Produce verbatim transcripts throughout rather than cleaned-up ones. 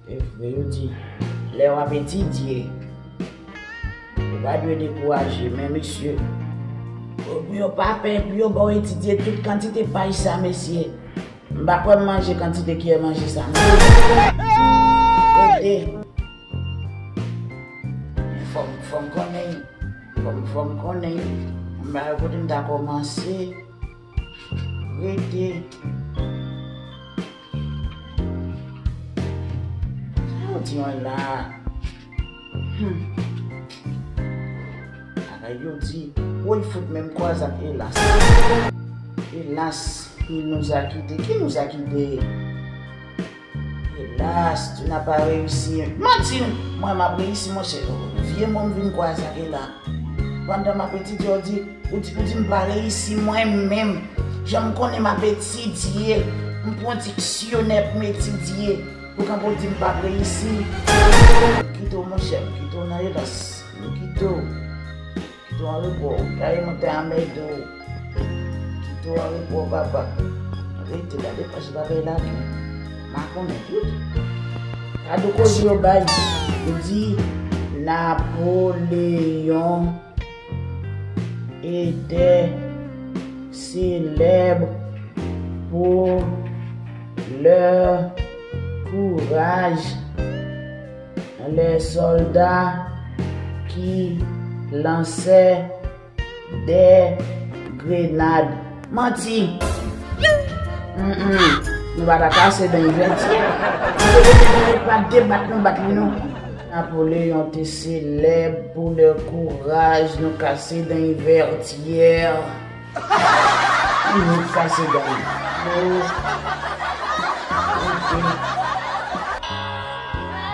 E vre, yo di, lè w ap etidye, ou pa dwe dekouraje, men mesye, pou yo pa pè, pou yo ba w etidye tout kantite paj sa, mesye. M pa kwè m manje kantite kiyè manje sa, mesye. Rete. Fò m, fò m konnen, fò m, fò m konnen. M pa wè kote m ta kòmanse. Rete. Sa yo di an la? Hmm. Bagay yo di, woy fout, men m kwaze ak elas. Elas, il nous a quittés. Qui nous a quittés? Elas, tu n'as pas réussi. Manti, mwen m ap reyisi, monchè. Vye mo m vin kwaze ak elas. Pandan m ap etidye, w di, ou di, ou di m pa reyisi mwen menm. Jan m konnen m ap etidye, m pran diksyonè pou m etidye. Ou kanpe w di m p ap reyisi. M kite w, monchè, m kite w nan elas. M kite w. Kite w an repo. Gade mwen te anmède w. Kite w an repo, papa. Rete, gade paj bagay la tou. M pa konnen tout. Gade koze yo bay. Yo di Napoléon était célèbre pour leur courage, les soldats qui lançaient des grenades. Manti. Mm, mm. Nou pa ta kase dan ivètyè. Nou te rete dan pa debat nou bat li non. Napoléon te selèb pou lè kouraj nou kase dan ivètyè. Nou kase dan nou.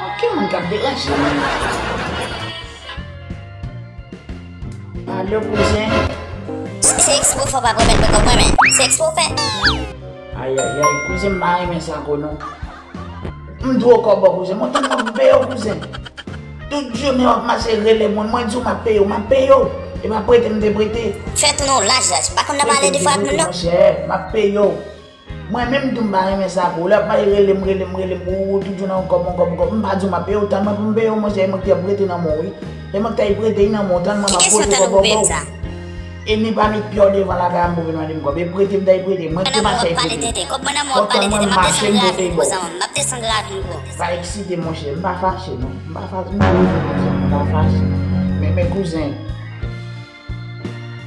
Oke, moun k ap deranje mwen. Alo, kouzen. Se eksprè w fè, w pa remèt mwen kòb mwen, men se eksprè w fè. Ayayay, kouzen, m pa renmen sa ko non. M dwe w kòb, kouzen. Mwen tèlman peye w, kouzen. Tout jounen w ap mache rele moun. Mwen di w m ap peye w, m ap peye w. E pa prete m te prete. Fè tounen w laj, laj. M pa konn nan pale de fwa ak moun non. Monchè, m ap peye w. Mwen menm tou m pa renmen sa ko. Lè w ap mache rele m, rele m, rele m. Ou, ou tout jounen yon kòb, yon kòb, yon kòb. M pa di w m ap peye w, tann mwen pou m peye w, monchè, e mwen ki t ap prete nan men w, wi. E mwen ki t ap prete nan men w, tann mwen m ap pote kòb ba w. E ni pa met pye w devan lakay m pou vin mande m kòb. E prete m t al prete. Mwen ki te mache al prete. Kòb mwen nan men w, ap pale tenten. M ap desann ravin pou zanmi m. M ap desann ravin pou. Pa eksite, monchè. M pa fache, non. M pa fache. M pa fache. Men, men, kouzen.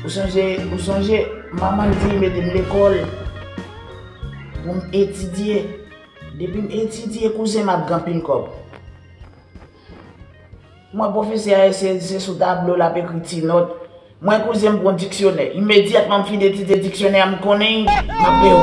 Ou sonje, ou sonje, manman m di mete m lekòl pou m etidye. Depi m etidye, kouzen, m ap gen anpil kòb. Mwen, pwofesè a eseye di se sou tablo l ap ekri ti nòt. Mwen, kouzen, m pran diksyonè. Imedyatman m fin etidye diksyonè a, m konnen m ap peye w.